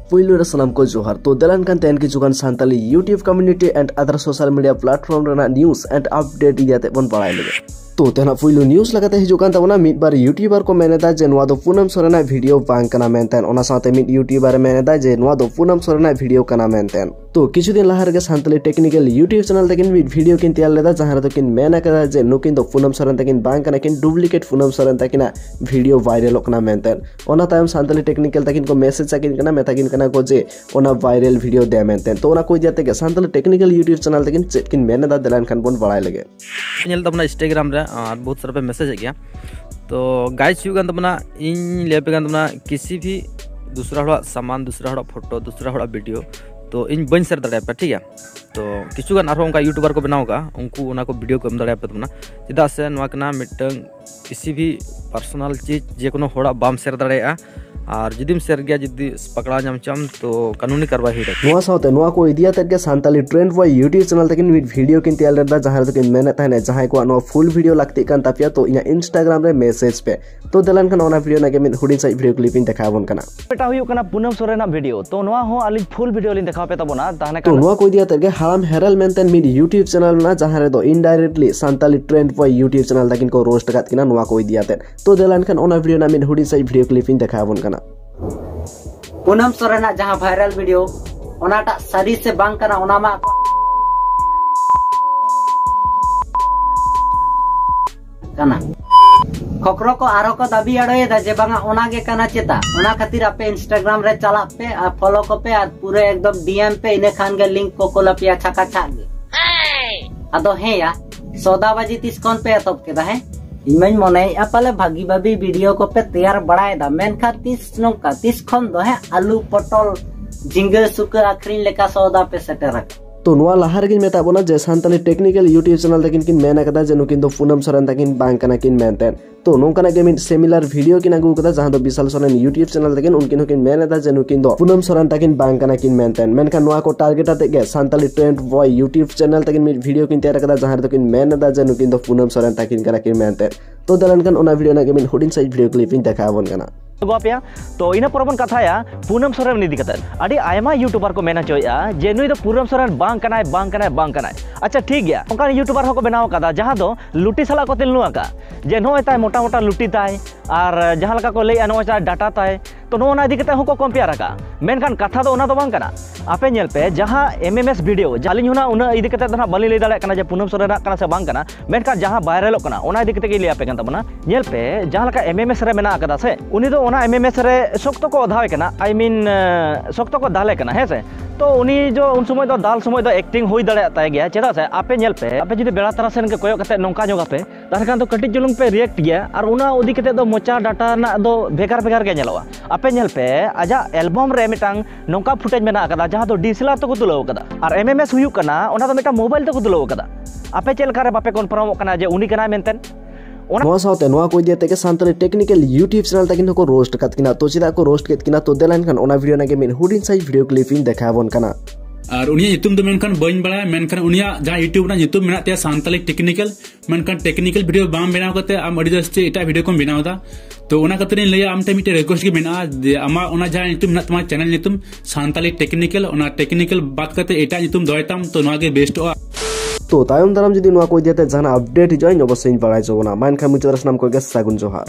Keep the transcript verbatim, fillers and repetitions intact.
ᱯᱩᱭᱞᱩ ᱨᱮ ᱥᱟᱱᱟᱢ ᱠᱚ ᱡᱚᱦᱟᱨ᱾ ᱛᱚ ᱫᱮᱞᱟᱱ ᱠᱟᱱ ᱛᱮᱦᱮᱧ ᱠᱤᱪᱷᱩ ᱜᱟᱱ Santali YouTube community and other social media platform ᱨᱮᱱᱟᱜ news and update ᱤᱫᱤ ᱠᱟᱛᱮ ᱵᱚᱱ ᱵᱟᱲᱟᱭ ᱞᱮᱜᱮ᱾ ᱛᱚ ᱛᱮᱦᱮᱧᱟᱜ ᱯᱩᱭᱞᱩ news ᱞᱮᱠᱟᱛᱮ ᱦᱤᱡᱩᱜ ᱠᱟᱱ ᱛᱟᱵᱚᱱᱟ, ᱢᱤᱫ ᱵᱟᱨ YouTuber ᱠᱚ ᱢᱮᱱ ᱮᱫᱟ ᱡᱮ ᱱᱚᱣᱟ ᱫᱚ ᱯᱩᱱᱟᱢ ᱥᱚᱨᱮᱱᱟᱜ video ᱵᱟᱝ ᱠᱟᱱᱟ ᱢᱮᱱᱛᱮ᱾ ᱚᱱᱟ ᱥᱟᱶᱛᱮ ᱢᱤᱫ YouTuber ᱮ ᱢᱮᱱ ᱮᱫᱟ ᱡᱮ ᱱᱚᱣᱟ ᱫᱚ ᱯᱩᱱᱟᱢ ᱥᱚᱨᱮᱱᱟᱜ video ᱠᱟᱱᱟ ᱢᱮᱱᱛᱮ᱾ ᱛᱚ ᱠᱤᱪᱷᱩ ᱫᱤᱱ ᱞᱟᱦᱟ ᱨᱮᱜᱮ ᱥᱟᱱᱛᱟᱞᱤ technical YouTube channel ᱛᱟᱹᱠᱤᱱ ᱢᱤᱫ video ᱠᱤᱱ ᱛᱮᱭᱟᱨ ᱞᱮᱫᱟ, ᱡᱟᱦᱟᱸ ᱨᱮᱫᱚ ᱠᱤᱱ ᱢᱮᱱ ᱟᱠᱟᱫᱟ ᱡᱮ ᱱᱩᱠᱤᱱ ᱫᱚ ᱯᱩᱱᱟᱢ ᱥᱚᱨᱮᱱ ᱛᱟᱹᱠᱤᱱ ᱵᱟᱝ ᱠᱟᱱᱟ ᱠᱤᱱ, duplicate ᱯᱩᱱᱟᱢ ᱥᱚᱨᱮᱱ ᱛᱟᱹᱠᱤᱱᱟᱜ video viralᱚᱜ ᱠᱟᱱᱟ ᱢᱮᱱᱛᱮ᱾ ᱚᱱᱟ ᱛᱟᱭᱚᱢ ᱥᱟᱱᱛᱟᱞᱤ technical ᱛᱟᱹᱠᱤᱱ ᱠᱚ message ᱟᱹᱠᱤᱱ ᱠᱟᱱᱟ, ᱢᱮᱛᱟ ᱠᱤᱱ ᱠᱟᱱᱟ ᱠᱚ ᱡᱮ ᱚᱱᱟ viral video ᱫᱮ ᱢᱮᱱᱛᱮ᱾ ᱛᱚ ᱚᱱᱟ ᱠᱚ ᱤᱫᱤ ᱠᱟᱛᱮ ᱜᱮ ᱥᱟᱱᱛᱟᱞᱤ technical YouTube channel ᱛᱟᱹᱠᱤᱱ ᱪᱮᱫ ᱠᱤᱱ ᱢᱮᱱ ᱮᱫᱟ, ᱫᱮᱞᱟ ᱮᱱᱠᱷᱟᱱ ᱵᱚᱱ ᱵᱟᱲᱟᱭ ᱞᱮᱜᱮ᱾ ᱧᱮᱞ ᱛᱟᱵᱚᱱᱟ Instagram ᱨᱮ, ᱟᱨ ᱵᱚᱦᱩᱛ ᱥᱟᱨᱟ ᱯᱮ message ᱮᱫ ᱜᱮᱭᱟ᱾ ᱛᱚ guys, ᱦᱩᱭᱩᱜ ᱠᱟᱱ ᱛᱟᱵᱚᱱᱟ, ᱤᱧ ᱞᱟᱹᱭ ᱟᱯᱮ ᱠᱟᱱ ᱛᱟᱵᱚᱱᱟ, ᱠᱤᱥᱤ ᱵᱷᱤ ᱫᱩᱥᱨᱟ ᱦᱚᱲᱟᱜ ᱥᱟᱢᱟᱱ, ᱫᱩᱥᱨᱟ ᱦᱚᱲᱟᱜ ᱯᱷᱳᱴᱳ, ᱫᱩᱥᱨᱟ ᱦᱚᱲᱟᱜ video, ᱛᱚ ᱤᱧ ᱵᱟᱹᱧ share ᱫᱟᱲᱮᱭᱟᱯᱮᱭᱟ, ᱴᱷᱤᱠ ᱜᱮᱭᱟ? ᱛᱚ ᱠᱤᱪᱷᱩ ᱜᱟᱱ ᱟᱨᱦᱚᱸ ᱚᱱᱠᱟ YouTuber ᱠᱚ ᱵᱮᱱᱟᱣ ᱟᱠᱟᱫᱼᱟ, ᱩᱱᱠᱩ ᱚᱱᱟ ᱠᱚ video ᱠᱚ ᱮᱢ ᱫᱟᱲᱮᱭᱟᱯᱮ ᱛᱟᱵᱚᱱᱟ᱾ ᱪᱮᱫᱟᱜ ᱥᱮ ᱱᱚᱣᱟ ᱠᱟᱱᱟ ᱢᱤᱫᱴᱟᱝ ᱠᱤᱥᱤ ᱵᱷᱤ personal ᱪᱤᱡᱽ, ᱡᱮ ᱠᱳᱱᱳ ᱦᱚᱲᱟᱜ ᱵᱟᱢ share ᱫᱟᱲᱮᱭᱟᱜᱼᱟ᱾ ᱟᱨ ᱡᱩᱫᱤᱢ share ᱜᱮᱭᱟ, ᱡᱩᱫᱤ ᱯᱟᱠᱲᱟᱣ ᱧᱟᱢ ᱪᱟᱢ, ᱛᱚ ᱠᱟᱹᱱᱩᱱᱤ ᱠᱟᱨᱣᱟᱭ ᱦᱩᱭ ᱫᱟᱲᱮᱭᱟᱜᱼᱟ᱾ ᱱᱚᱣᱟ ᱥᱟᱶᱛᱮ ᱱᱚᱣᱟ ᱠᱚ ᱤᱫᱤ ᱟᱛᱮᱫ ᱜᱮ Santali Trend Boy YouTube channel ᱛᱟᱹᱠᱤᱱ ᱢᱤᱫ video ᱠᱤᱱ ᱛᱮᱭᱟᱨ ᱞᱮᱫᱟ, ᱡᱟᱦᱟᱸ ᱨᱮᱫᱚ ᱠᱤᱱ ᱢᱮᱱᱮᱫ ᱛᱟᱦᱮᱱᱟ ᱡᱟᱦᱟᱸᱭ ᱠᱚᱣᱟᱜ ᱱᱚᱣᱟ full video ᱞᱟᱹᱠᱛᱤᱜ ᱠᱟᱱ ᱛᱟᱯᱮᱭᱟ, ᱛᱚ ᱤᱧᱟᱹᱜ Instagram ᱨᱮ message ᱯᱮ᱾ ᱛᱚ ᱫᱮᱞᱟ ᱮᱱᱠᱷᱟᱱ ᱚᱱᱟ video ᱨᱮᱱᱟᱜ ᱜᱮ ᱢᱤᱫ ᱦᱩᱰᱤᱧ ᱥᱟᱺᱦᱤᱡ video clip ᱤᱧ ᱫᱮᱠᱷᱟᱣ ᱟᱵᱚᱱ ᱠᱟᱱᱟ᱾ ᱢᱤᱫᱴᱟᱝ ᱦᱩᱭᱩᱜ ᱠᱟᱱᱟ ᱯᱩᱱᱟᱢ ᱥᱚᱨᱮᱱᱟᱜ video, ᱛᱚ ᱱᱚᱣᱟ ᱦᱚᱸ ᱟᱹᱞᱤᱧ full video ᱞᱤᱧ ᱫᱮᱠᱷᱟᱣ ᱯᱮ ᱛᱟᱵᱚᱱᱟ᱾ ᱛᱟᱦᱚᱞᱮ ᱛᱚ ᱠᱷᱟᱱ ᱱᱚᱣᱟ ᱠᱚ ᱤᱫᱤ ᱟᱛᱮᱫ ᱜᱮ ᱦᱟᱲᱟᱢ ᱦᱮᱨᱮᱞ ᱢᱮᱱᱛᱮ ᱢᱤᱫ YouTube channel ᱢᱮᱱᱟᱜᱼᱟ, ᱡᱟᱦᱟᱸ ᱨᱮᱫᱚ indirectly Santali Trend Boy YouTube channel ᱛᱟᱹᱠᱤᱱ ᱠᱚ roast ᱟᱠᱟᱫ ᱠᱤᱱᱟ ᱱᱚᱣᱟ ᱠᱚ ᱤᱫᱤ ᱟᱛᱮᱫ᱾ ᱛᱚ ᱫᱮᱞᱟ ᱮᱱᱠᱷᱟᱱ ᱚᱱᱟ video ᱨᱮᱱᱟᱜ ᱢᱤᱫ ᱦᱩᱰᱤᱧ ᱥᱟᱺᱦᱤᱡ video clip ᱤᱧ ᱫᱮᱠᱷᱟᱣ ᱟᱵᱚᱱ ᱠᱟᱱᱟ᱾ ᱯᱩᱱᱟᱢ ᱥᱚᱨᱮᱱᱟᱜ ᱡᱟᱦᱟᱸ viral video, ᱚᱱᱟᱴᱟᱜ ᱥᱟᱹᱨᱤ ᱥᱮ ᱵᱟᱝ ᱠᱟᱱᱟ, ᱚᱱᱟ ᱢᱟ ᱠᱟᱱᱟ᱾ ᱠᱷᱚᱠᱨᱚ ᱠᱚ ᱟᱨᱦᱚᱸ ᱠᱚ ᱫᱟᱹᱵᱤ ᱟᱲᱚᱭᱮᱫᱟ ᱡᱮ ᱵᱟᱝᱟ, ᱚᱱᱟ ᱜᱮ ᱠᱟᱱᱟ ᱪᱮᱛᱟ᱾ ᱚᱱᱟ ᱠᱷᱟᱹᱛᱤᱨ ᱟᱯᱮ Instagram ᱨᱮ ᱪᱟᱞᱟᱜ ᱯᱮ ᱟᱨ follow ᱠᱚᱯᱮ ᱟᱨ ᱯᱩᱨᱟᱹ ᱮᱠᱫᱚᱢ DM ᱯᱮ, ᱤᱱᱟᱹ ᱠᱷᱟᱱ ᱜᱮ link ᱠᱚ ᱠᱩᱞ ᱟᱯᱮᱭᱟ ᱪᱷᱟᱠᱟ ᱪᱷᱟᱠ ᱜᱮ᱾ ᱟᱫᱚ ᱦᱮᱸᱭᱟ, ᱥᱚᱫᱟᱵᱟᱡᱤ ᱛᱤᱥ ᱠᱷᱚᱱ ᱯᱮ ᱮᱛᱚᱦᱚᱵ ᱠᱮᱫᱟ? ᱦᱮᱸ, ᱤᱧ ᱢᱟᱧ ᱢᱚᱱᱮᱭᱮᱫᱼᱟ ᱯᱟᱞᱮ ᱵᱷᱟᱹᱜᱤ ᱵᱷᱟᱹᱜᱤ video ᱠᱚᱯᱮ ᱛᱮᱭᱟᱨ ᱵᱟᱲᱟᱭᱮᱫᱟ, ᱢᱮᱱᱠᱷᱟᱱ ᱛᱤᱥ ᱱᱚᱝᱠᱟ, ᱛᱤᱥ ᱠᱷᱚᱱ ᱫᱚ ᱦᱮᱸ ᱟᱹᱞᱩ, ᱯᱚᱴᱚᱞ, ᱡᱷᱤᱸᱜᱟᱹ, ᱥᱩᱠᱟᱹ ᱟᱹᱠᱷᱨᱤᱧ ᱞᱮᱠᱟ ᱥᱚᱫᱟ ᱯᱮ ᱥᱮᱴᱮᱨ ᱟᱠᱟᱫᱟ? ᱛᱚ ᱱᱚᱣᱟ ᱞᱟᱦᱟ ᱨᱮᱜᱮᱧ ᱢᱮᱛᱟᱜ ᱵᱚᱱᱟ ᱡᱮ ᱥᱟᱱᱛᱟᱞᱤ technical YouTube channel ᱛᱟᱹᱠᱤᱱ ᱠᱤᱱ ᱢᱮᱱ ᱟᱠᱟᱫᱟ ᱡᱮ ᱱᱩᱠᱤᱱ ᱫᱚ ᱯᱩᱱᱟᱢ ᱥᱚᱨᱮᱱ ᱛᱟᱹᱠᱤᱱ ᱵᱟᱝ ᱠᱟᱱᱟ ᱠᱤᱱ ᱢᱮᱱᱛᱮ᱾ ᱛᱚ ᱱᱚᱝᱠᱟᱱᱟᱜ ᱜᱮ ᱢᱤᱫ similar video ᱠᱤᱱ ᱟᱹᱜᱩ ᱟᱠᱟᱫᱟ, ᱡᱟᱦᱟᱸ ᱫᱚ ᱵᱤᱥᱟᱞ ᱥᱚᱨᱮᱱ YouTube channel ᱛᱟᱹᱠᱤᱱ, ᱩᱱᱠᱤᱱ ᱦᱚᱸᱠᱤᱱ ᱢᱮᱱ ᱮᱫᱟ ᱡᱮ ᱱᱩᱠᱤᱱ ᱫᱚ ᱯᱩᱱᱟᱢ ᱥᱚᱨᱮᱱ ᱛᱟᱹᱠᱤᱱ ᱵᱟᱝ ᱠᱟᱱᱟ ᱠᱤᱱ ᱢᱮᱱᱛᱮ᱾ ᱢᱮᱱᱠᱷᱟᱱ ᱱᱚᱣᱟ ᱠᱚ target ᱟᱛᱮᱫ ᱜᱮ Santali Trend Boy YouTube channel ᱛᱟᱹᱠᱤᱱ ᱢᱤᱫ video ᱠᱤᱱ ᱛᱮᱭᱟᱨ ᱟᱠᱟᱫᱟ, ᱡᱟᱦᱟᱸ ᱨᱮᱫᱚ ᱠᱤᱱ ᱢᱮᱱ ᱮᱫᱟ ᱡᱮ ᱱᱩᱠᱤᱱ ᱫᱚ ᱯᱩᱱᱟᱢ ᱥᱚᱨᱮᱱ ᱛᱟᱹᱠᱤᱱ ᱠᱟᱱᱟ ᱠᱤᱱ ᱢᱮᱱᱛᱮ᱾ ᱛᱚ ᱫᱮᱞᱟ ᱮᱱᱠᱷᱟᱱ ᱚᱱᱟ video ᱨᱮᱱᱟᱜ ᱜᱮ ᱢᱤᱫ ᱦᱩᱰᱤᱧ ᱥᱟᱺᱦᱤᱡ video clip ᱤᱧ ᱫᱮᱠᱷᱟᱣ ᱟᱵᱚᱱ ᱠᱟᱱᱟ᱾ ᱜᱚ ᱟᱯᱮᱭᱟ᱾ ᱛᱚ ᱤᱱᱟᱹ ᱯᱚᱨᱮ ᱵᱚᱱ ᱠᱟᱛᱷᱟᱭᱟ ᱯᱩᱱᱟᱹᱢ ᱥᱚᱨᱮᱱ ᱤᱫᱤ ᱠᱟᱛᱮ᱾ ᱟᱹᱰᱤ ᱟᱭᱢᱟ YouTuber ᱠᱚ ᱢᱮᱱ ᱦᱚᱪᱚᱭᱮᱫᱼᱟ ᱡᱮ ᱱᱩᱭ ᱫᱚ ᱯᱩᱱᱟᱹᱢ ᱥᱚᱨᱮᱱ ᱵᱟᱝ ᱠᱟᱱᱟᱭ, ᱵᱟᱝ ᱠᱟᱱᱟᱭ, ᱵᱟᱝ ᱠᱟᱱᱟᱭ᱾ ᱟᱪᱪᱷᱟ, ᱴᱷᱤᱠ ᱜᱮᱭᱟ, ᱚᱱᱠᱟᱱ YouTuber ᱦᱚᱸᱠᱚ ᱵᱮᱱᱟᱣ ᱟᱠᱟᱫᱟ, ᱡᱟᱦᱟᱸ ᱫᱚ ᱞᱩᱴᱤ ᱥᱟᱞᱟᱜ ᱠᱚ ᱛᱩᱞᱱᱟᱹ ᱟᱠᱟᱫ, ᱡᱮ ᱱᱚᱜᱼᱚᱭ ᱛᱟᱭ ᱢᱚᱴᱟ ᱢᱚᱴᱟ ᱞᱩᱴᱤ ᱛᱟᱭ, ᱟᱨ ᱡᱟᱦᱟᱸ ᱞᱮᱠᱟ ᱠᱚ ᱞᱟᱹᱭᱮᱫᱼᱟ ᱱᱚᱜᱼᱚᱭ ᱛᱟᱭ ᱰᱟᱴᱟ ᱛᱟᱭ᱾ ᱛᱚ ᱱᱚᱜᱼᱚ ᱱᱟ ᱤᱫᱤ ᱠᱟᱛᱮ ᱦᱚᱸᱠᱚ compare ᱟᱠᱟᱫᱼᱟ᱾ ᱢᱮᱱᱠᱷᱟᱱ ᱠᱟᱛᱷᱟ ᱫᱚ ᱚᱱᱟ ᱫᱚ ᱵᱟᱝ ᱠᱟᱱᱟ᱾ ᱟᱯᱮ ᱧᱮᱞ ᱯᱮ, ᱡᱟᱦᱟᱸ MMS video, ᱟᱹᱞᱤᱧ ᱦᱚᱸ ᱱᱟᱜ ᱩᱱᱟᱹᱜ ᱤᱫᱤ ᱠᱟᱛᱮ ᱫᱚ ᱱᱟᱜ ᱵᱟᱹᱞᱤᱧ ᱞᱟᱹᱭ ᱫᱟᱲᱮᱭᱟᱜ ᱠᱟᱱᱟ ᱡᱮ ᱯᱩᱱᱟᱹᱢ ᱥᱚᱨᱮᱱᱟᱜ ᱠᱟᱱᱟ ᱥᱮ ᱵᱟᱝ ᱠᱟᱱᱟ, ᱢᱮᱱᱠᱷᱟᱱ ᱡᱟᱦᱟᱸ viralᱚᱜ ᱠᱟᱱᱟ ᱚᱱᱟ ᱤᱫᱤ ᱠᱟᱛᱮ ᱜᱮ ᱞᱟᱹᱭ ᱟᱯᱮ ᱠᱟᱱ ᱛᱟᱵᱚᱱᱟ᱾ ᱧᱮᱞ ᱯᱮ, ᱡᱟᱦᱟᱸ ᱞᱮᱠᱟ MMS ᱨᱮ ᱢᱮᱱᱟᱜ ᱟᱠᱟᱫᱟ ᱥᱮ, ᱩᱱᱤ ᱫᱚ ᱚᱱᱟ MMS ᱨᱮ ᱥᱚᱠᱛᱚ ᱠᱚ ᱚᱫᱷᱟᱣᱮ ᱠᱟᱱᱟ, I mean, ᱥᱚᱠᱛᱚ ᱠᱚ ᱫᱟᱞᱮ ᱠᱟᱱᱟ, ᱦᱮᱸ ᱥᱮ᱾ ᱛᱚ ᱩᱱᱤ ᱫᱚ ᱩᱱ ᱥᱚᱢᱚᱭ ᱫᱚ ᱫᱟᱞ ᱥᱚᱢᱚᱭ ᱫᱚ acting ᱦᱩᱭ ᱫᱟᱲᱮᱭᱟᱜ ᱛᱟᱭ ᱜᱮᱭᱟ, ᱪᱮᱫᱟᱜ ᱥᱮ ᱟᱯᱮ ᱧᱮᱞ ᱯᱮ, ᱟᱯᱮ ᱡᱩᱫᱤ ᱵᱮᱲᱟ ᱛᱟᱨᱟᱥ ᱥᱮᱱ ᱜᱮ ᱠᱚᱭᱚᱜ ᱠᱟᱛᱮ ᱱᱚᱝᱠᱟ ᱧᱚᱜ ᱟᱯᱮ, ᱛᱟᱦᱚᱞᱮ ᱠᱷᱟᱱ ᱫᱚ ᱠᱟᱹᱴᱤᱡ ᱪᱩᱞᱩᱝ ᱯᱮ react ᱜᱮᱭᱟ, ᱟᱨ ᱚᱱᱟ ᱤᱫᱤ ᱠᱟᱛᱮ ᱫᱚ ᱢᱚᱪᱟ ᱰᱟᱴᱟ ᱨᱮᱱᱟᱜ ᱫᱚ ᱵᱷᱮᱜᱟᱨ ᱵᱷᱮᱜᱟᱨ ᱜᱮ ᱧᱮᱞᱚᱜᱼᱟ᱾ ᱟᱯᱮ ᱧᱮᱞ ᱯᱮ, ᱟᱡᱟᱜ album ᱨᱮ ᱢᱤᱫᱴᱟᱝ ᱱᱚᱝᱠᱟ footage ᱢᱮᱱᱟᱜ ᱟᱠᱟᱫᱟ ᱡᱟᱦᱟᱸ ᱫᱚ DSLR ᱛᱮᱠᱚ ᱛᱩᱞᱟᱹᱣ ᱟᱠᱟᱫᱟ, ᱟᱨ MMS ᱦᱩᱭᱩᱜ ᱠᱟᱱᱟ ᱚᱱᱟ ᱫᱚ ᱢᱤᱫᱴᱟᱝ mobile ᱛᱮᱠᱚ ᱛᱩᱞᱟᱹᱣ ᱟᱠᱟᱫᱟ᱾ ᱟᱯᱮ ᱪᱮᱫ ᱞᱮᱠᱟ ᱨᱮ ᱵᱟᱯᱮ confirmᱚᱜ ᱠᱟᱱᱟ ᱡᱮ ᱩᱱᱤ ᱠᱟᱱᱟᱭ ᱢᱮᱱᱛᱮ? ᱚᱱᱟ ᱱᱚᱣᱟ ᱥᱟᱶᱛᱮ ᱱᱚᱣᱟ ᱠᱚ ᱤᱫᱤ ᱠᱟᱛᱮ ᱜᱮ ᱥᱟᱱᱛᱟᱲᱤ technical YouTube channel ᱛᱟᱹᱠᱤᱱ ᱦᱚᱸᱠᱚ roast ᱟᱠᱟᱫ ᱠᱤᱱᱟ᱾ ᱛᱚ ᱪᱮᱫᱟᱜ ᱠᱚ roast ᱠᱮᱫ ᱠᱤᱱᱟ? ᱛᱚ ᱫᱮᱞᱟ ᱮᱱᱠᱷᱟᱱ ᱚᱱᱟ video ᱨᱮᱱᱟᱜ ᱜᱮ ᱢᱤᱫ ᱦᱩᱰᱤᱧ ᱥᱟᱹᱦᱤᱡ video clip ᱤᱧ ᱫᱮᱠᱷᱟᱣ ᱟᱵᱚᱱ ᱠᱟᱱᱟ᱾ ᱟᱨ ᱩᱱᱤᱭᱟᱜ ᱧᱩᱛᱩᱢ ᱫᱚ ᱢᱮᱱᱠᱷᱟᱱ ᱵᱟᱹᱧ ᱵᱟᱲᱟᱭᱟ, ᱢᱮᱱᱠᱷᱟᱱ ᱩᱱᱤᱭᱟᱜ ᱡᱟᱦᱟᱸ YouTube ᱨᱮᱱᱟᱜ ᱧᱩᱛᱩᱢ ᱢᱮᱱᱟᱜ ᱛᱟᱭᱟ ᱥᱟᱱᱛᱟᱞᱤ technical, ᱢᱮᱱᱠᱷᱟᱱ technical video ᱵᱟᱝ ᱵᱮᱱᱟᱣ ᱠᱟᱛᱮ ᱟᱢ ᱟᱹᱰᱤ ᱡᱟᱹᱥᱛᱤ ᱮᱴᱟᱜ video ᱠᱚᱢ ᱵᱮᱱᱟᱣ ᱮᱫᱟ᱾ ᱛᱚ ᱚᱱᱟ ᱠᱷᱟᱹᱛᱤᱨ ᱤᱧ ᱞᱟᱹᱭᱟ, ᱟᱢ ᱴᱷᱮᱱ ᱢᱤᱫᱴᱮᱱ request ᱜᱮ ᱢᱮᱱᱟᱜᱼᱟ ᱡᱮ ᱟᱢᱟᱜ ᱚᱱᱟ ᱡᱟᱦᱟᱸ ᱧᱩᱛᱩᱢ ᱢᱮᱱᱟᱜ ᱛᱟᱢᱟ channel ᱧᱩᱛᱩᱢ ᱥᱟᱱᱛᱟᱞᱤ technical, ᱚᱱᱟ technical ᱵᱟᱫ ᱠᱟᱛᱮ ᱮᱴᱟᱜ ᱧᱩᱛᱩᱢ ᱫᱚᱦᱚᱭ ᱛᱟᱢ, ᱛᱚ ᱱᱚᱣᱟ ᱜᱮ ᱵᱮᱥᱴᱚᱜᱼᱟ᱾ ᱛᱚ ᱛᱟᱭᱚᱢ ᱫᱟᱨᱟᱢ ᱡᱩᱫᱤ ᱱᱚᱣᱟ ᱠᱚ ᱤᱫᱤ ᱠᱟᱛᱮ ᱡᱟᱦᱟᱱᱟᱜ update ᱦᱤᱡᱩᱜᱼᱟ, ᱤᱧ ᱚᱵᱚᱥᱥᱳᱭ ᱤᱧ ᱵᱟᱲᱟᱭ ᱦᱚᱪᱚ ᱵᱚᱱᱟ᱾ ᱢᱟ ᱮᱱᱠᱷᱟᱱ ᱢᱩᱪᱟᱹᱫ ᱨᱮ ᱥᱟᱱᱟᱢ ᱠᱚᱜᱮ ᱥᱟᱹᱜᱩᱱ ᱡᱚᱦᱟᱨ᱾